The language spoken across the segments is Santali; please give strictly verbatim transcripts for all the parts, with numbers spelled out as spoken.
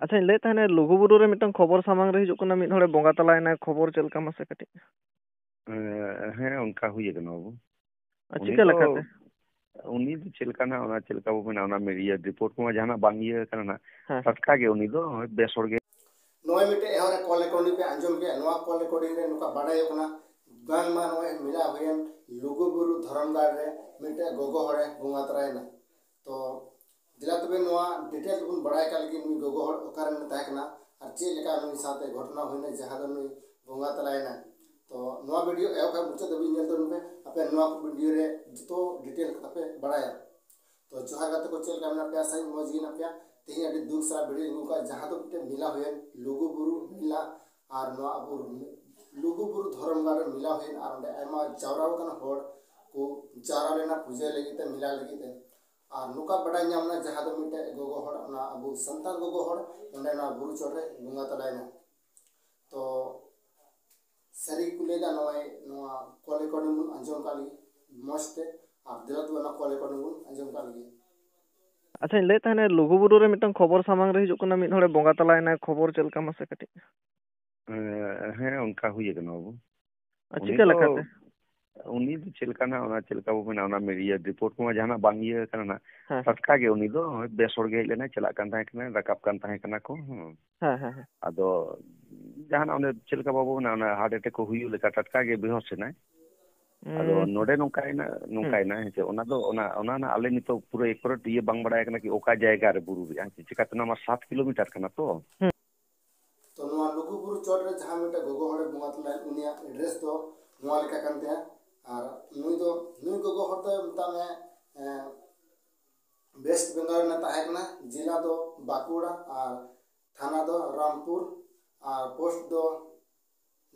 ᱟᱪᱪᱷᱟᱧ ᱞᱟᱹᱭᱮᱫ ᱛᱟᱦᱮᱱᱟ, ᱞᱩᱜᱩᱵᱩᱨᱩ ᱨᱮ ᱢᱤᱫᱴᱟᱝ ᱠᱷᱚᱵᱚᱨ ᱥᱟᱢᱟᱝ ᱨᱮ ᱦᱤᱡᱩᱜ ᱠᱟᱱᱟ, ᱢᱤᱫ ᱦᱚᱲᱮ ᱵᱚᱸᱜᱟ ᱛᱟᱞᱟᱭᱮᱱᱟ, ᱠᱷᱚᱵᱚᱨ ᱪᱮᱫ ᱞᱮᱠᱟ ᱢᱟᱥᱮ ᱠᱟᱹᱴᱤᱡ? ᱮᱸ, ᱦᱮᱸ, ᱚᱱᱠᱟ ᱦᱩᱭ ᱟᱠᱟᱱᱟ, ᱵᱟᱹᱵᱩ᱾ ᱟᱨ ᱩᱱᱤ ᱪᱤᱠᱟᱹ ᱫᱚ, ᱞᱮᱠᱟᱛᱮ? ᱩᱱᱤ ᱫᱚ ᱪᱮᱫ ᱞᱮᱠᱟ ᱱᱟᱜ, ᱚᱱᱟ ᱪᱮᱫ ᱞᱮᱠᱟ ᱵᱚ ᱢᱮᱱᱟ, ᱚᱱᱟ ᱢᱤ-, ᱤᱭᱟᱹ, ᱨᱤᱯᱳᱨᱴ ᱠᱚᱢᱟ ᱡᱟᱦᱟᱱᱟᱜ ᱵᱟᱝ ᱤᱭᱟᱹ ᱟᱠᱟᱱᱟ ᱱᱟᱜ᱾ ᱦᱮᱸ, ᱦᱮᱸ᱾ ᱴᱟᱴᱠᱟ ᱜᱮ ᱩᱱᱤ ᱫᱚ ᱵᱮᱥ ᱦᱚᱲ ᱜᱮ᱾ ᱱᱚᱜᱼᱚᱭ ᱢᱤᱫᱴᱮᱡ ᱮᱦᱚᱵ ᱨᱮ ᱠᱚᱞ ᱨᱮᱠᱚᱨᱰᱤᱝ ᱯᱮ ᱟᱸᱡᱚᱢ ᱠᱮᱫᱟ, ᱱᱚᱣᱟ ᱠᱚᱞ ᱨᱮᱠᱚᱨᱰᱤᱝ ᱨᱮ ᱱᱚᱝᱠᱟ ᱵᱟᱰᱟᱭᱚᱜ ᱠᱟᱱᱟ, ᱵᱟᱝᱢᱟ ᱱᱚᱜᱼᱚᱭ ᱢᱮᱞᱟ ᱦᱩᱭᱮᱱ ᱞᱩᱜᱩᱵᱩᱨᱩ ᱫᱷᱚᱨᱚᱢ ᱜᱟᱲ ᱨᱮ ᱢᱤᱫᱴᱮᱡ ᱜᱚᱜᱚ ᱦᱚᱲᱮ ᱵᱚᱸᱜᱟ ᱛᱟᱨᱟᱭᱮᱱᱟ᱾ ᱛᱚ ᱫᱮᱞᱟ ᱛᱚᱵᱮ ᱱᱚᱣᱟ ᱰᱤᱴᱮᱞ ᱛᱮᱵᱚᱱ ᱵᱟᱲᱟᱭ ᱠᱟᱜ ᱞᱟᱹᱜᱤᱫ, ᱱᱩᱭ ᱜᱚᱜᱚ ᱦᱚᱲ ᱚᱠᱟᱨᱮ ᱛᱟᱦᱮᱸ ᱠᱟᱱᱟ ᱟᱨ ᱪᱮᱫ ᱞᱮᱠᱟ ᱱᱩᱭ ᱥᱟᱶᱛᱮ ᱜᱷᱚᱴᱚᱱᱟ ᱦᱩᱭᱱᱟ ᱡᱟᱦᱟᱸ ᱫᱚ ᱱᱩᱭ ᱵᱚᱸᱜᱟ ᱛᱟᱞᱟᱭᱮᱱᱟ᱾ ᱛᱚ ᱱᱚᱣᱟ ᱵᱷᱤᱰᱤᱭᱳ ᱮᱦᱚᱵ ᱠᱷᱚᱱ ᱢᱩᱪᱟᱹᱫ ᱫᱷᱟᱹᱵᱤᱡ ᱧᱮᱞ ᱛᱟᱵᱚᱱ ᱯᱮ, ᱟᱯᱮ ᱱᱚᱣᱟ ᱠᱚ ᱵᱷᱤᱰᱤᱭᱳ ᱨᱮ ᱡᱚᱛᱚ ᱰᱤᱴᱮᱞ ᱠᱟᱛᱷᱟ ᱯᱮ ᱵᱟᱲᱟᱭᱟ᱾ ᱛᱚ ᱡᱚᱦᱟᱨ ᱜᱟᱛᱮ ᱠᱚ, ᱪᱮᱫ ᱞᱮᱠᱟ ᱢᱮᱱᱟᱜ ᱯᱮᱭᱟ? ᱟᱥᱟᱧ ᱢᱚᱡᱽ ᱜᱮ ᱢᱮᱱᱟᱜ ᱯᱮᱭᱟ᱾ ᱛᱮᱦᱮᱧ ᱟᱹᱰᱤ ᱫᱩᱠ ᱥᱟᱞᱟᱜ ᱵᱷᱤᱰᱤᱭᱳ ᱟᱹᱜᱩ ᱠᱟᱜᱼᱟ, ᱡᱟᱦᱟᱸ ᱫᱚ ᱢᱤᱫᱴᱮᱱ ᱢᱮᱞᱟ ᱦᱩᱭᱮᱱ ᱞᱩᱜᱩᱵᱩᱨᱩ ᱢᱮᱞᱟ, ᱟᱨ ᱱᱚᱣᱟ ᱟᱵᱚ ᱞᱩᱜᱩᱵᱩᱨᱩ ᱫᱷᱚᱨᱚᱢ ᱜᱟᱲ ᱨᱮ ᱢᱮᱞᱟ ᱦᱩᱭᱮᱱ, ᱟᱨ ᱚᱸᱰᱮ ᱟᱭᱢᱟ ᱡᱟᱣᱨᱟ ᱟᱠᱟᱱ ᱦᱚᱲ ᱠᱚ ᱡᱟᱣᱨᱟ ᱞᱮᱱᱟ ᱯᱩᱡᱟᱹ ᱞᱟᱹᱜᱤᱫ ᱛᱮ, ᱢᱮᱞᱟ ᱞᱟᱹᱜᱤᱫ ᱛᱮ᱾ ᱟᱨ ᱱᱚᱝᱠᱟ ᱵᱟᱰᱟᱭ ᱧᱟᱢ ᱮᱱᱟ, ᱡᱟᱦᱟᱸ ᱫᱚ ᱢᱤᱫᱴᱮᱡ ᱜᱚᱜᱚ ᱦᱚᱲ, ᱚᱱᱟ ᱟᱵᱚ ᱥᱟᱱᱛᱟᱲ ᱜᱚᱜᱚ ᱦᱚᱲ ᱚᱸᱰᱮ ᱱᱚᱣᱟ ᱵᱩᱨᱩ ᱪᱚᱴ ᱨᱮ ᱵᱚᱸᱜᱟ ᱛᱟᱞᱟᱭᱮᱱᱟ᱾ ᱛᱚ ᱥᱟᱹᱨᱤ ᱜᱮᱠᱚ ᱞᱟᱹᱭᱫᱟ, ᱱᱚᱜᱼᱚᱭ ᱱᱚᱣᱟ ᱠᱚᱞ ᱨᱮᱠᱚᱨᱰᱤᱝ ᱵᱚᱱ ᱟᱸᱡᱚᱢ ᱠᱟᱜ ᱞᱮᱜᱮ ᱢᱚᱡᱽ ᱛᱮ, ᱟᱨ ᱫᱮᱞᱟ ᱛᱚᱵᱮ ᱱᱚᱣᱟ ᱠᱚᱞ ᱨᱮᱠᱚᱨᱰᱤᱝ ᱵᱚᱱ ᱟᱸᱡᱚᱢ ᱠᱟᱜ ᱞᱮᱜᱮ᱾ ᱟᱪᱪᱷᱟᱧ ᱞᱟᱹᱭᱮᱫ ᱛᱟᱦᱮᱱᱟ, ᱞᱩᱜᱩᱵᱩᱨᱩ ᱨᱮ ᱢᱤᱫᱴᱟᱝ ᱠᱷᱚᱵᱚᱨ ᱥᱟᱢᱟᱝ ᱨᱮ ᱦᱤᱡᱩᱜ ᱠᱟᱱᱟ, ᱢᱤᱫ ᱦᱚᱲᱮ ᱵᱚᱸᱜᱟ ᱛᱟᱞᱟᱭᱮᱱᱟ, ᱠᱷᱚᱵᱚᱨ ᱪᱮᱫ ᱞᱮᱠᱟ ᱢᱟᱥᱮ ᱠᱟᱹᱴᱤᱡ? ᱮᱸ, ᱦᱮᱸ, ᱚᱱᱠᱟ ᱦᱩᱭ ᱟᱠᱟᱱᱟ, ᱵᱟᱹᱵᱩ᱾ ᱟᱨ ᱩᱱᱤ ᱪᱤᱠᱟᱹ ᱫᱚ, ᱞᱮᱠᱟᱛᱮ? ᱩᱱᱤ ᱫᱚ ᱪᱮᱫ ᱞᱮᱠᱟ ᱱᱟᱜ, ᱚᱱᱟ ᱪᱮᱫ ᱞᱮᱠᱟ ᱵᱚ ᱢᱮᱱᱟ, ᱚᱱᱟ ᱢᱤ-, ᱤᱭᱟᱹ, ᱨᱤᱯᱳᱨᱴ ᱠᱚᱢᱟ ᱡᱟᱦᱟᱱᱟᱜ ᱵᱟᱝ ᱤᱭᱟᱹ ᱟᱠᱟᱱᱟ ᱱᱟᱜ᱾ ᱦᱮᱸ᱾ ᱴᱟᱴᱠᱟ ᱜᱮ ᱩᱱᱤ ᱫᱚ ᱵᱮᱥ ᱦᱚᱲ ᱜᱮ ᱦᱮᱡ ᱞᱮᱱᱟᱭ, ᱪᱟᱞᱟᱜ ᱠᱟᱱ ᱛᱟᱦᱮᱸ ᱠᱟᱱᱟ, ᱨᱟᱠᱟᱵ ᱠᱟᱱ ᱛᱟᱦᱮᱸ ᱠᱟᱱᱟ ᱠᱚ, ᱦᱮᱸ᱾ ᱦᱮᱸ, ᱦᱮᱸ, ᱦᱮᱸ᱾ ᱟᱫᱚ ᱡᱟᱦᱟᱱᱟᱜ ᱚᱱᱮ ᱪᱮᱫ ᱞᱮᱠᱟ ᱵᱟᱵᱚ ᱢᱮᱱᱟ, ᱚᱱᱟ ᱦᱟᱨᱴ ᱮᱴᱮᱠ ᱠᱚ ᱦᱩᱭᱩᱜ ᱞᱮᱠᱟ ᱴᱟᱴᱠᱟ ᱜᱮ ᱵᱮᱦᱚᱥ ᱮᱱᱟᱭ᱾ ᱟᱫᱚ ᱦᱩᱸ᱾ ᱱᱚᱰᱮ ᱱᱚᱝᱠᱟᱭᱮᱱᱟ, ᱦᱩᱸ᱾ ᱱᱚᱝᱠᱟᱭᱮᱱᱟ, ᱦᱮᱸ ᱪᱮ, ᱚᱱᱟ ᱫᱚ, ᱚᱱᱟ, ᱚᱱᱟ ᱨᱮᱱᱟᱜ ᱟᱞᱮ ᱱᱤᱛᱚᱜ ᱯᱩᱨᱟᱹ ᱮᱠᱩᱨᱮᱴ ᱤᱭᱟᱹ ᱵᱟᱝ ᱵᱟᱲᱟᱭ ᱠᱟᱱᱟ ᱠᱤ ᱚᱠᱟ ᱡᱟᱭᱜᱟ ᱨᱮ ᱵᱩᱨᱩ ᱨᱮᱭᱟᱜ, ᱦᱮᱸ ᱪᱮ, ᱪᱤᱠᱟᱹᱛᱮ ᱚᱱᱟ ᱢᱟ ᱥᱟᱛ ᱠᱤᱞᱳᱢᱤᱴᱟᱨ ᱠᱟᱱᱟ ᱛᱚ᱾ ᱦᱩᱸ᱾ ᱛᱚ ᱱᱚᱣᱟ ᱞᱩᱜᱩᱵᱩᱨᱩ ᱪᱚᱴ ᱨᱮ ᱡᱟᱦᱟᱸ ᱢᱤᱫᱴᱮᱡ ᱜᱚᱜᱚ ᱦᱚᱲᱮ ᱵᱚᱸᱜᱟ ᱛᱟᱞᱟᱭᱮᱱ, ᱩᱱᱤᱭᱟᱜ ᱮᱰᱨᱮᱥ ᱫᱚ ᱱᱚᱣᱟ ᱞᱮᱠᱟ ᱠᱟᱱ ᱛᱟᱭᱟ᱾ ᱟᱨ ᱱᱩᱭ ᱫᱚ, ᱱᱩᱭ ᱜᱚᱜᱚ ᱦᱚᱲ ᱫᱚ ᱢᱮᱛᱟᱜ ᱢᱮ, ᱮᱸ, ᱳᱭᱮᱥᱴ ᱵᱮᱝᱜᱚᱞ ᱨᱮᱱᱟᱜ ᱛᱟᱦᱮᱸ ᱠᱟᱱᱟ, ᱡᱮᱞᱟ ᱫᱚ ᱵᱟᱸᱠᱩᱲᱟ ᱟᱨ ᱛᱷᱟᱱᱟ ᱫᱚ ᱨᱟᱢᱯᱩᱨ ᱟᱨ ᱯᱳᱥᱴ ᱫᱚ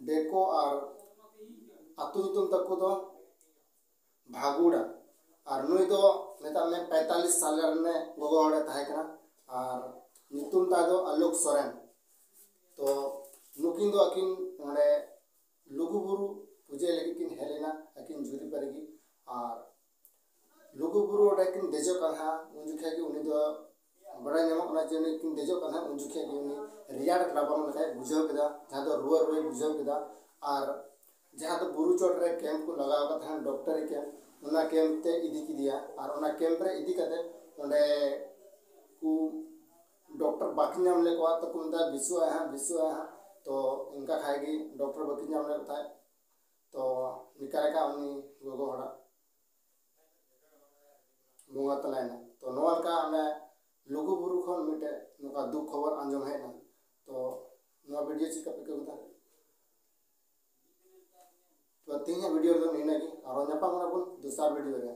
ᱰᱮᱠᱳ ᱟᱨ ᱟᱹᱛᱩ ᱧᱩᱛᱩᱢ ᱛᱟᱠᱚ ᱫᱚ ᱵᱷᱟᱜᱩᱲᱟ᱾ ᱟᱨ ᱱᱩᱭ ᱫᱚ ᱢᱮᱛᱟᱜ ᱢᱮ ᱯᱮᱸᱛᱟᱞᱤᱥ ᱥᱟᱞ ᱨᱮᱱ ᱜᱚᱜᱚ ᱦᱚᱲᱮ ᱛᱟᱦᱮᱸ ᱠᱟᱱᱟ᱾ ᱟᱨ ᱧᱩᱛᱩᱢ ᱛᱟᱭ ᱫᱚ ᱟᱞᱳᱠ ᱥᱚᱨᱮᱱ᱾ ᱛᱚ ᱱᱩᱠᱤᱱ ᱫᱚ ᱟᱹᱠᱤᱱ ᱱᱚᱰᱮ ᱞᱩᱜᱩᱵᱩᱨᱩ ᱯᱩᱡᱟᱹᱭ ᱞᱟᱹᱜᱤᱫ ᱠᱤᱱ ᱦᱮᱡ ᱞᱮᱱᱟ, ᱟᱹᱠᱤᱱ ᱡᱩᱨᱤ ᱯᱟᱹᱨᱤ ᱜᱮ᱾ ᱟᱨ ᱞᱩᱜᱩᱵᱩᱨᱩ ᱚᱸᱰᱮ ᱠᱤᱱ ᱫᱮᱡᱚᱜ ᱠᱟᱱᱟ ᱦᱟᱸᱜ, ᱩᱱ ᱡᱚᱠᱷᱮᱡ ᱜᱮ ᱩᱱᱤ ᱫᱚ ᱵᱟᱲᱟᱭ ᱧᱟᱢᱚᱜ ᱠᱟᱱᱟ ᱡᱮ ᱩᱱᱤ ᱠᱤᱱ ᱫᱮᱡᱚᱜ ᱠᱟᱱ ᱛᱟᱦᱮᱸᱫ, ᱩᱱ ᱡᱚᱠᱷᱮᱡ ᱜᱮ ᱩᱱᱤ ᱨᱮᱭᱟᱲ ᱨᱟᱵᱟᱝ ᱞᱮᱠᱟᱭ ᱵᱩᱡᱷᱟᱹᱣ ᱠᱮᱫᱟ, ᱡᱟᱦᱟᱸ ᱫᱚ ᱨᱩᱣᱟᱹ ᱨᱩᱣᱟᱹᱭ ᱵᱩᱡᱷᱟᱹᱣ ᱠᱮᱫᱟ᱾ ᱟᱨ ᱡᱟᱦᱟᱸ ᱫᱚ ᱵᱩᱨᱩ ᱪᱚᱴ ᱨᱮ ᱠᱮᱢᱯ ᱠᱚ ᱞᱟᱜᱟᱣ ᱟᱠᱟᱫ ᱛᱟᱦᱮᱸᱫ, ᱰᱚᱠᱴᱚᱨᱤ ᱠᱮᱢᱯ, ᱚᱱᱟ ᱠᱮᱢᱯ ᱛᱮ ᱤᱫᱤ ᱠᱮᱫᱮᱭᱟ᱾ ᱟᱨ ᱚᱱᱟ ᱠᱮᱢᱯ ᱨᱮ ᱤᱫᱤ ᱠᱟᱛᱮ ᱚᱸᱰᱮ ᱠᱚ ᱰᱚᱠᱴᱚᱨ ᱵᱟᱠᱤᱱ ᱧᱟᱢ ᱞᱮᱫ ᱠᱚᱣᱟ, ᱛᱚ ᱠᱚ ᱢᱮᱛᱟᱭᱟ, "ᱵᱮᱥᱚᱜ ᱟᱭ ᱦᱟᱸᱜ, ᱵᱮᱥᱚᱜ ᱟᱭ ᱦᱟᱸᱜ", ᱛᱚ ᱤᱱᱠᱟ ᱠᱷᱟᱡ ᱜᱮ ᱰᱚᱠᱴᱚᱨ ᱵᱟᱠᱤᱱ ᱧᱟᱢ ᱞᱮᱫ ᱠᱚ ᱛᱟᱦᱮᱸᱫ᱾ ᱛᱚ ᱱᱤᱠᱟ ᱞᱮᱠᱟ ᱩᱱᱤ ᱜᱚᱜᱚ ᱦᱚᱲᱟᱜ ᱵᱚᱸᱜᱟ ᱛᱟᱞᱟᱭᱮᱱᱟ᱾ ᱛᱚ ᱱᱚᱣᱟ ᱞᱮᱠᱟ ᱚᱱᱮ ᱞᱩᱜᱩ ᱵᱩᱨᱩ ᱠᱷᱚᱱ ᱢᱤᱫᱴᱮᱡ ᱱᱚᱝᱠᱟ ᱫᱩᱠ ᱠᱷᱚᱵᱚᱨ ᱟᱸᱡᱚᱢ ᱦᱮᱡ ᱮᱱᱟ᱾ ᱛᱚ ᱱᱚᱣᱟ ᱵᱷᱤᱰᱤᱭᱳ ᱪᱮᱫ ᱞᱮᱠᱟ ᱯᱮ ᱟᱹᱭᱠᱟᱹᱣ ᱠᱮᱫᱟ? ᱛᱚ ᱛᱮᱦᱮᱧᱟᱜ ᱵᱷᱤᱰᱤᱭᱳ ᱨᱮᱫᱚ ᱱᱤᱱᱟᱹᱜ ᱜᱮ᱾ ᱟᱨᱦᱚᱸ ᱧᱟᱯᱟᱢ ᱠᱟᱱᱟ ᱵᱚᱱ ᱫᱚᱥᱟᱨ ᱵᱷᱤᱰᱤᱭᱳ ᱨᱮ᱾